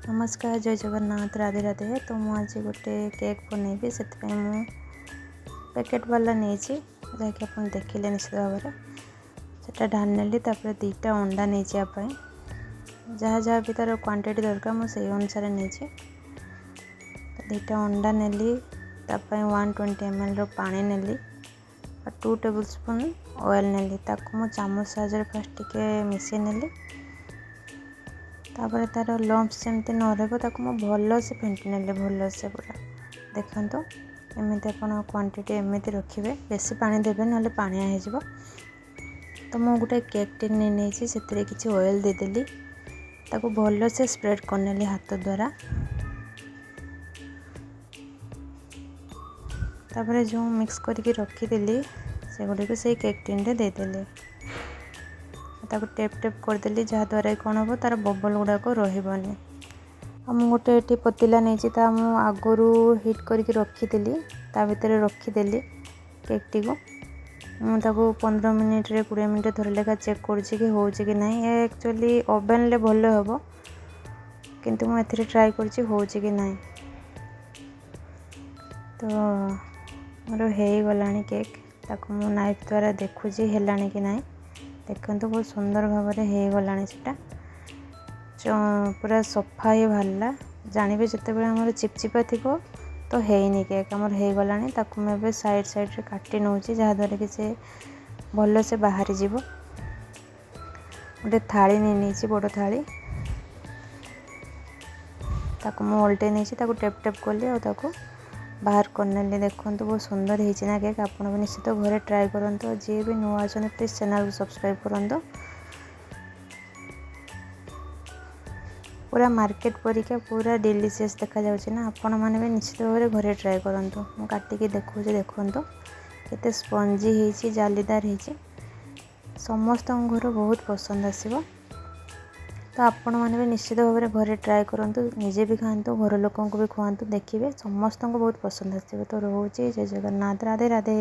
ନମସ୍କାର, ଜୟ ଜଗନ୍ନାଥ, ରାଧେ ରାଧେ। ତ ମୁଁ ଆଜି ଗୋଟେ କେକ୍ ବନେଇବି, ସେଥିପାଇଁ ମୁଁ ପ୍ୟାକେଟ୍ ବାଲା ନେଇଛି, ଯାହାକି ଆପଣ ଦେଖିଲେ ନିଶ୍ଚିତ ଭାବରେ। ସେଟା ଢାଳି ନେଲି। ତାପରେ 2ଟା ଅଣ୍ଡା ନେଇଛି ୟା ପାଇଁ। ଯାହା ଯାହା ବି ତା'ର କ୍ୱାଣ୍ଟିଟି ଦରକାର, ମୁଁ ସେଇ ଅନୁସାରେ ନେଇଛି। ତ 2ଟା ଅଣ୍ଡା ନେଲି, ତା ପାଇଁ 120 ଏମ୍ଏଲ୍ର ପାଣି ନେଲି ଆଉ 2 ଟେବୁଲ୍ ସ୍ପୁନ୍ ଅଏଲ୍ ନେଲି। ତାକୁ ମୁଁ ଚାମଚ ସାହାଯ୍ୟରେ ଫାଷ୍ଟ ଟିକେ ମିଶାଇ ନେଲି। ତାପରେ ତା'ର ଲମ୍ପସ୍ ଯେମିତି ନ ରହିବ, ତାକୁ ମୁଁ ଭଲସେ ଫେଣ୍ଟି ନେଲି, ଭଲସେ ପୁରା। ଦେଖନ୍ତୁ, ଏମିତି ଆପଣ କ୍ୱାଣ୍ଟିଟି ଏମିତି ରଖିବେ। ବେଶୀ ପାଣି ଦେବେ, ନହେଲେ ପାଣିଆ ହେଇଯିବ। ତ ମୁଁ ଗୋଟେ କେକ୍ ଟିନ୍ ନେଇ ନେଇଛି, ସେଥିରେ କିଛି ଅଏଲ୍ ଦେଇଦେଲି, ତାକୁ ଭଲସେ ସ୍ପ୍ରେଡ଼୍ କରିନେଲି ହାତ ଦ୍ୱାରା। ତାପରେ ଯେଉଁ ମିକ୍ସ କରିକି ରଖିଥିଲି, ସେଗୁଡ଼ିକୁ ସେଇ କେକ୍ ଟିନ୍ରେ ଦେଇଦେଲି, ତାକୁ ଟେପ୍ ଟେପ୍ କରିଦେଲି, ଯାହାଦ୍ୱାରା କ'ଣ ହେବ, ତା'ର ବବଲ୍ ଗୁଡ଼ାକ ରହିବନି। ଆଉ ମୁଁ ଗୋଟେ ଏଠି ପତିଲା ନେଇଛି, ତା ମୁଁ ଆଗରୁ ହିଟ୍ କରିକି ରଖିଥିଲି, ତା ଭିତରେ ରଖିଦେଲି କେକ୍ଟିକୁ। ମୁଁ ତାକୁ 15 ମିନିଟ୍ରେ, 20 ମିନିଟ୍ରେ ଥରେ ଲେଖା ଚେକ୍ କରୁଛି କି ହେଉଛି କି ନାହିଁ। ଏ ଆକ୍ଚୁଆଲି ଓଭେନ୍ରେ ଭଲ ହେବ, କିନ୍ତୁ ମୁଁ ଏଥିରେ ଟ୍ରାଏ କରୁଛି ହେଉଛି କି ନାହିଁ। ତ ମୋର ହେଇଗଲାଣି କେକ୍। ତାକୁ ମୁଁ ନାଇଫ୍ ଦ୍ୱାରା ଦେଖୁଛି ହେଲାଣି କି ନାହିଁ। ଦେଖନ୍ତୁ, ବହୁତ ସୁନ୍ଦର ଭାବରେ ହେଇଗଲାଣି। ସେଟା ପୁରା ସଫା ହେଇ ବାହାରିଲା। ଜାଣିବେ ଯେତେବେଳେ ଆମର ଚିପଚିପା ଥିବ, ତ ହେଇନି କେକ୍। ଆମର ହେଇଗଲାଣି। ତାକୁ ମୁଁ ଏବେ ସାଇଡ଼୍ ସାଇଡ଼୍ରେ କାଟି ନେଉଛି, ଯାହାଦ୍ୱାରା କି ସେ ଭଲସେ ବାହାରିଯିବ। ଗୋଟେ ଥାଳି ନେଇ ନେଇଛି, ବଡ଼ ଥାଳି। ତାକୁ ମୁଁ ଓଲଟେଇ ନେଇଛି, ତାକୁ ଟେପ୍ ଟେପ୍ କଲି ଆଉ ତାକୁ ବାହାର କରିନେଲି। ଦେଖନ୍ତୁ, ବହୁତ ସୁନ୍ଦର ହେଇଛି ନା କେକ୍? ଆପଣ ବି ନିଶ୍ଚିତ ଘରେ ଟ୍ରାଏ କରନ୍ତୁ। ଆଉ ଯିଏ ବି ନୂଆ ଅଛନ୍ତି, ପ୍ଲିଜ୍ ଚ୍ୟାନେଲ୍କୁ ସବସ୍କ୍ରାଇବ୍ କରନ୍ତୁ। ପୁରା ମାର୍କେଟ ପରିକା, ପୁରା ଡେଲିସିୟସ୍ ଦେଖାଯାଉଛି ନା? ଆପଣମାନେ ବି ନିଶ୍ଚିତ ଭାବରେ ଘରେ ଟ୍ରାଏ କରନ୍ତୁ। ମୁଁ କାଟିକି ଦେଖାଉଛି, ଦେଖନ୍ତୁ କେତେ ସ୍ପଞ୍ଜି ହେଇଛି, ଜାଲିଦାର ହେଇଛି। ସମସ୍ତଙ୍କ ଘରୁ ବହୁତ ପସନ୍ଦ ଆସିବ। ତ ଆପଣମାନେ ବି ନିଶ୍ଚିତ ଭାବରେ ଘରେ ଟ୍ରାଏ କରନ୍ତୁ, ନିଜେ ବି ଖାଆନ୍ତୁ, ଘର ଲୋକଙ୍କୁ ବି ଖୁଆନ୍ତୁ। ଦେଖିବେ, ସମସ୍ତଙ୍କୁ ବହୁତ ପସନ୍ଦ ଆସିବ। ତ ରହୁଛି, ଜୟ ଜଗନ୍ନାଥ, ରାଧେ ରାଧେ।